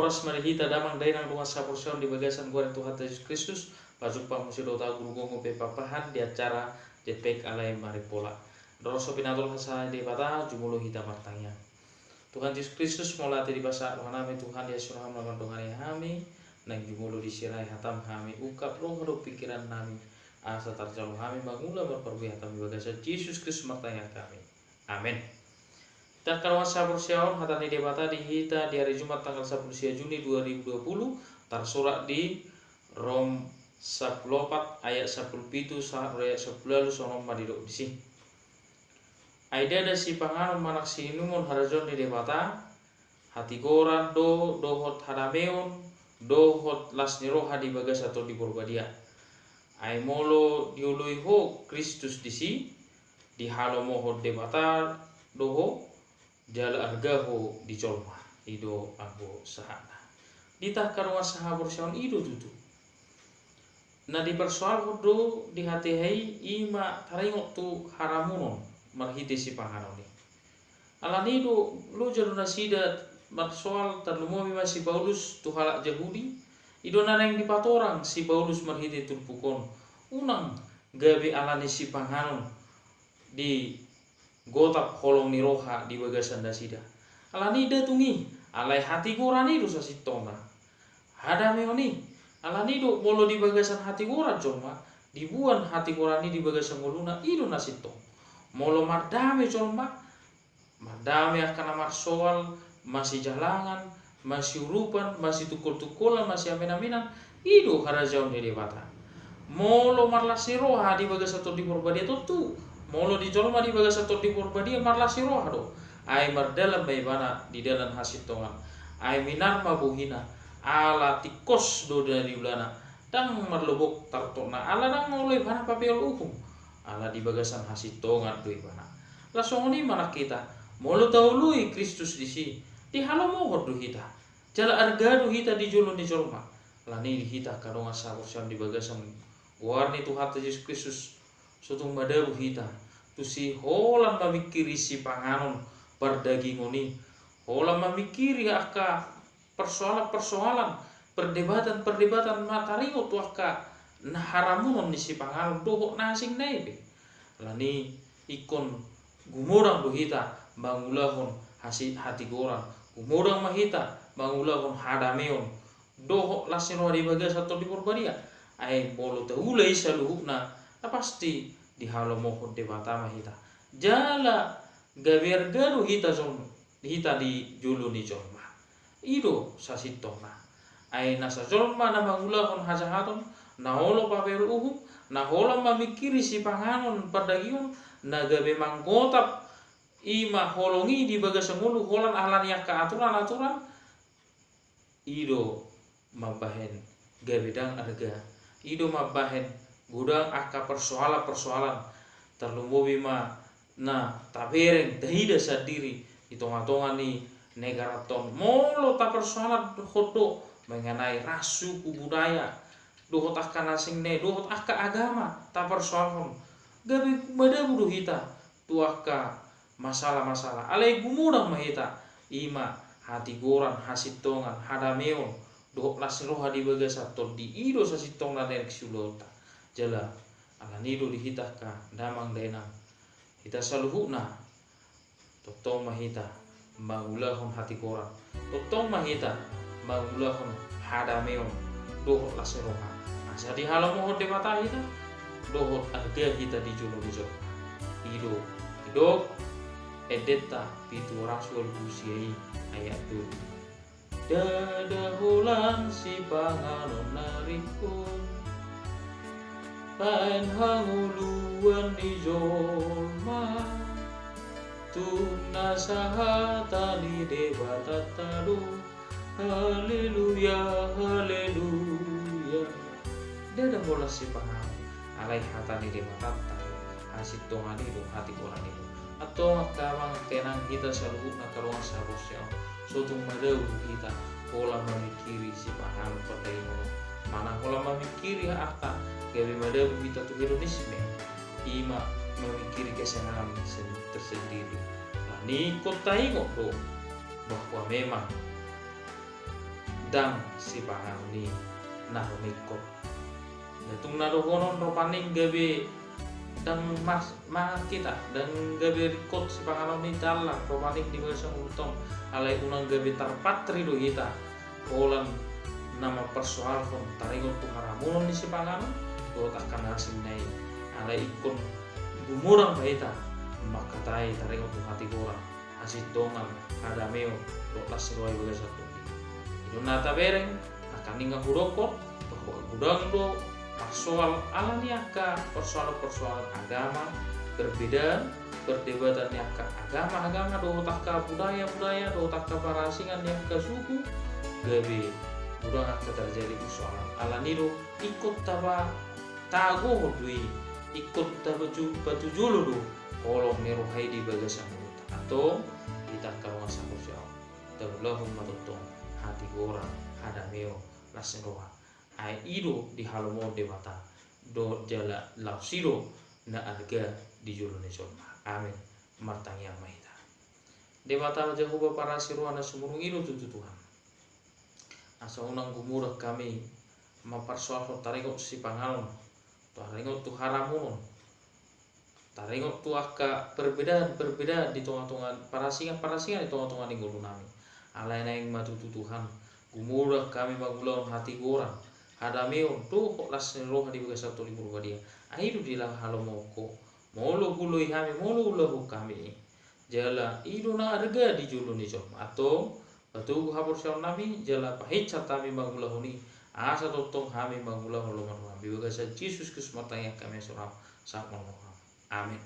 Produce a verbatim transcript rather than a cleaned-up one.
Horas ma di hita damang dainang dongan saporseaon di bagasan goar ni Tuhanta Jesus Kristus. Pajumpa muse do hita guru gogo pe papahan di acara Jetpek alai Marimpola. Dohot so pinatol hasa Debata, jumolo hita martangiang. Tuhan Jesus Kristus, mauliate di basa rohanami Tuhan, ia suruh hami mandongani hami, nang jumolo disirahon hatam hami ungkap roha dohot pingkiran nami, asa tarjalo hami mangula marparbue hatam di bagasan Jesus Kristus martangiang hami. Amen. Hita angka dongan saporseaon, hata ni Debata di hita di ari Jumat tanggal sampulu sia Juni dua ribu dua puluh, tarsurat di Rom sampulu opat ayat sampulu pitu sahat ro ayat sampulu ualu, songon on ma didok disi. Ai ndada sipanganon manang siinumon harajaon ni Debata, hatigoran do dohot hadameon, dohot las ni roha di bagasan Tondi Porbadia. Ai molo dioloi ho Kristus disi, dihalomohon Debata do ho, jala arga ho di jolma. I do anggo sahatna. Di hita angka dongan sahaporseaon, i do tutu na dipersoalhon do di hatiha i, i ma taringot tu haramunon marhite sipanganon i. Alani do loja do nasida marsoal, tarlumobi ma si Paulus tu halak Jahudi. I do na naeng dipatorang si Paulus marhite turpuk on, unang gabe alani sipanganon digotap holong ni roha di bagasan nasida. Alani i nda tung i, alai hatigoran i do sasintongna. Hadameon i, alani i do molo di bagasan hatigoran jolma, dibuan hatigoran i di bagasan ngoluna, i do na sintong. Molo mardame jolma, mardame angka na marsoal, masijalangan, masiurupan, masitungkoltungkolan, masiamenamenan, i do harajaon ni Debata. Molo marlas ni roha di bagasan Tondi Porbadia, tontu molo di jolma di bagasan Tondi Porbadia marlas ni roha do, ai mardalan ma ibana di dalan hasintongan. Ai minar ma bohina, ala tingkos do na niulana, ndang marlobok tartokna, ala ndang olo ibana papeol uhum, ala di bagasan hasintongan do ibana. Laos songon i ma nang hita, molo taoloi Kristus disi, dihalomohon do hita, jala arga do hita di jolo ni jolma. Alani i di hita angka dongan saporseaon di bagasan goar ni Tuhanta Jesus Kristus, so tung madabu hita tusi holan mamingkiri sipanganon pardagingon i, holan mamingkiri angka persoalan-persoalan, perdebatan-perdebatan na taringot tu angka na haramunon ni sipanganon dohot na asing na i pe. Alani i ingkon gumodang do hita mangulahon hasi-, hatigoran, gumodang ma hita mangulahon hadameon dohot las ni roha di bagasan Tondi Porbadia. Ai molo taula i saluhutna, na pasti dihalomohon Debata ma hita, jala gabe arga do hita jol-, hita di jolo ni jolma. I do sasintongna. Ai nasa jolma na mangulahon hajahaton, na olo papeol uhum, na holan mamingkiri sipanganon pardagingon, na gabe manggotap i ma holong i di bagasan ngolu holan alani angka aturan-aturan, i do mambahen gabe ndang arga, i do mambahen godang angka persoalan-persoalan, tarlumobi ma na tabereng, taida sandiri di tonga-tonga ni negaranta on. Molo tapersoalhon do mengenai ras, suku, budaya, dohot angka na asing na i, dohot angka agama tapersoalhon, gabe madabu do hita tu angka masalah-masalah. Alai gumodang ma hita, i ma hatigoran, hasintongan, hadameon dohot las ni roha di bagasan Tondi, i do sasintongna na naeng siulaonta. Jala alani i do di hita angka damang dainang, hita saluhutna, tongtong ma hita mangulahon hatigoran, tongtong ma hita mangulahon hadameon dohot las ni roha, asa dihalomohon Debata hita dohot arga hita di jolo ni jolma. I do didok endenta pitu ratus ualu pulu sia i ayat tolu. Ndada holan sipanganon na ringkot baen hangoluan ni jolma, tung nasa hata ni Debatanta do. Haleluya, haleluya. Ndada holan sipanganon, alai hata ni Debatanta do, hasintongan i do, hatigoran i do. Antong angka amang, angka inang, hita saluhutna angka dongan sahaporseaon, so tung madabu hita holan mamingkiri sipanganon pardagingon on, manang holan mamingkiri arta gabe madabu hita tu hedonisme, i ma mamingkiri kesenangan sen-, tersendiri. Alani i ingkon taingot do bahwa memang ndang sipanganon i na ro ningkot. Tung na dohonon ro paning gabe ndang mas-, mangan hita, ndang gabe ringkot sipanganon i, ndang ro paning di bagasan ngolunta on, alai unang gabe tarpatri do hita holan na mamparsoalhon taringot tu haramunon ni sipanganon dohot angka na asing na i. Alai ingkon gumodang ma hita mangkatai taringot tu hatigoran, hasintongan, hadameon dohot las ni roha di bagasan tondi. I do na tabereng, nangkaning hudokkon bahwa godang do marsoal ala ni angka persoalan-persoalan agama, perbedaan, perdebatan ni angka agama-agama dohot angka budaya-budaya dohot angka parasingan ni angka suku, gabe godang angka terjadi persoalan. Ala ni do ingkon taba tagohon do i, ingkon taba ju-, patujolo do holong ni roha i di bagasan ngolunta. Antong, hita angka dongan sahaporseaon, taulahon ma tongtong hatigoran, hadameon, las ni roha. Ai i do dihalomohon Debata do jala laos i do na arga di jolo ni jolma. Amin. Martangiang ma hita. Debata Jahowa parasi roha na sumurung, i do tutu Tuhan, asa unang gumodang hami mamparsoalhon taringot sipanganon, taringot tu haramunon, taringot tu angka perbedaan-perbedaan di tonga-tonga, parasingan-parasingan di tonga-tonga ni ngolunami. Alai naeng ma tutu Tuhan, gumodang hami mangulahon hatigoran, hadameon dohot las ni roha di bagasan Tondi Porbadia. Ai i do dihalomohon Ho. Molo huulahon hami, molo huulahon hami i, jala i do na arga di jolo ni jolma. Antong, patogu haporseaonnami jala pahinsar hami mangulahon i, asa tongtong hami mangulahon lomo ni roham. Di bagasan Jesus Kristus martangiang hami, asa roham sahat ma lomo ni roham. Amin.